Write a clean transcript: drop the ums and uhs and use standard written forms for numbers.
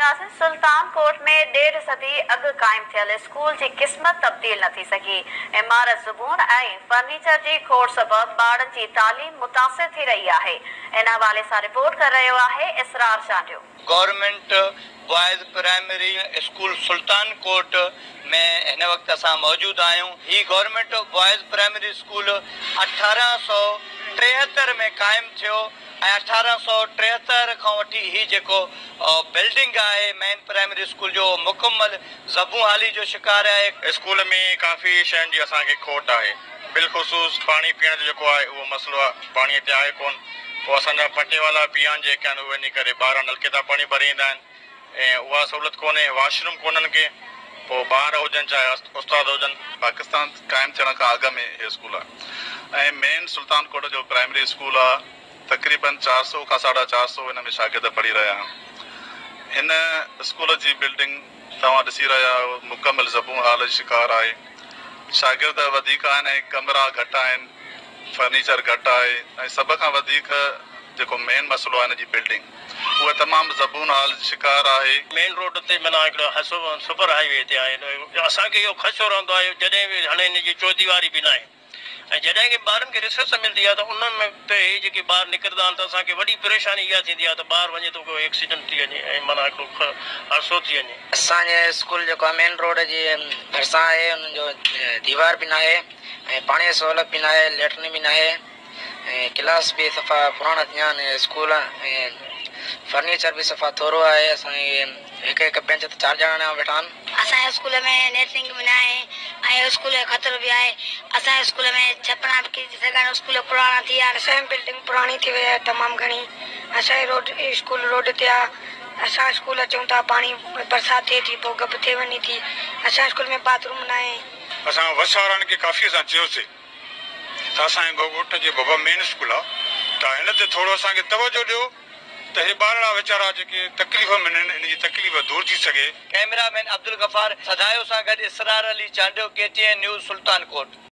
ناظرين سلطان ڪوٽ ۾ ڏيڍ صدي اڳ قائم ٿيل اسڪول جي قسمت تبديل نه ٿي سگهي، عمارت زبون ۽ فرنيچر جي کوٽ سبب ٻارڙن جي تعليم متاثر ٿي رهي آهي، ان حوالي سان رپورٽ ڪري رهيو آهي Israr Chandio. Government boys primary school Sultan Kot ۾ هن وقت اسان موجود آهيون. هي گورنمينٽ بوائز پرائمري اسڪول 1873 ۾ قائم ٿيو ۽ 1873 کان وٺي هي جيڪو بلڊنگ آهي مين پرائمري اسڪول جو اهو مڪمل زبون حالي جو شڪار آهي. اسڪول ۾ ڪافي شين جي اسان کي کوٽ آهي بالخصوص پاڻي پيئڻ جو جيڪو آهي اهو مسئلو آهي پاڻي هتي آهي ڪون پوء اسان جا پٽيوالا پيان جيڪي آهن اهي وڃي ڪري ٻاهران نلڪي تان پاڻي ڀري ايندا آهن ۽ اها سهولت ڪونهي واش روم ڪونهن ڪي پوء ٻار هجن چاهي استاد هجن. پاڪستان قائم ٿيڻ کان اڳ ۾ هي اسڪول آهي ۽ مين سلطان ڪوٽ جو پرائمري اسڪول آهي تقريبن 400 کان 450 هن ۾ شاگرد پڙهي رهيا آهن هن اسڪول جي بلڊنگ توهان ڏسي رهيا آهيو مڪمل زبون حال جو شڪار آهي شاگرد وڌيڪ آهن ۽ ڪمرا گهٽ آهن فرنيچر گهٽ آهي ۽ سڀ کان وڌيڪ جيڪو مين مسئلو آهي هن جي بلڊنگ اها تمام زبون حال شڪار آهي. مين روڊ تي معنيٰ هڪڙو حصو سپر هائي وي تي آهي اسان کي اهو خدشو رهندو آهي جڏهن به هاڻي هن جي چوديواري به ناهي ۽ جڏهن ڪي ٻارن کي رسيس ملندي آهي ته ان ۾ ته هي جيڪي ٻار نڪرندا آهن ته اسان کي وڏي پريشاني اها ٿيندي آهي ته ٻار وڃي ٿو ڪو ايڪسيڊنٽ ٿي وڃي ۽ معنيٰ هڪڙو حادثو ٿي وڃي. اسان جي اسڪول جيڪو آهي مين روڊ جي ڀرسان آهي ان جو ديوار به ناهي ۽ پاڻي جي سهولت به ناهي ليٽرين به ناهي ۽ ڪلاس به صفا پراڻا ٿي ويا آهن اسڪول ۽ فرنيچر به صفا ٿورو آهي اسان کي هڪ هڪ بينچ تي چار ڄڻا ويٺا آهن. اسان جي اسڪول ۾ ليٽرين به ناهي ۽ اسڪول جو خطرو به آهي اسان جي اسڪول ۾ ڇپرا به ڪري سگهن اسڪول پراڻا ٿي ويا آهن. اسان جي بلڊنگ پراڻي ٿي وئي آهي تمام گهڻي اسان جي روڊ اسڪول روڊ تي آهي اسان اسڪول اچون ٿا پاڻي برسات ٿئي ٿي پوء گپ ٿي وڃي ٿي اسان جي اسڪول ۾ باٿ روم ناهي. اسان وس وارن کي ڪافي اسان چيوسي ته اسان جي ڳوٺ جي بابا مين اسڪول آ ته هن تي ٿورو اسان کي توجه ڏيو ته هي ٻارڙا ويچارا جيڪي تڪليف ۾ آهن ان جي تڪليف دور ٿي سگهي. ڪئميرا مين عبدالغفار سڌايو سان گڏ Israr Ali Chandio K T N news Sultan Kot.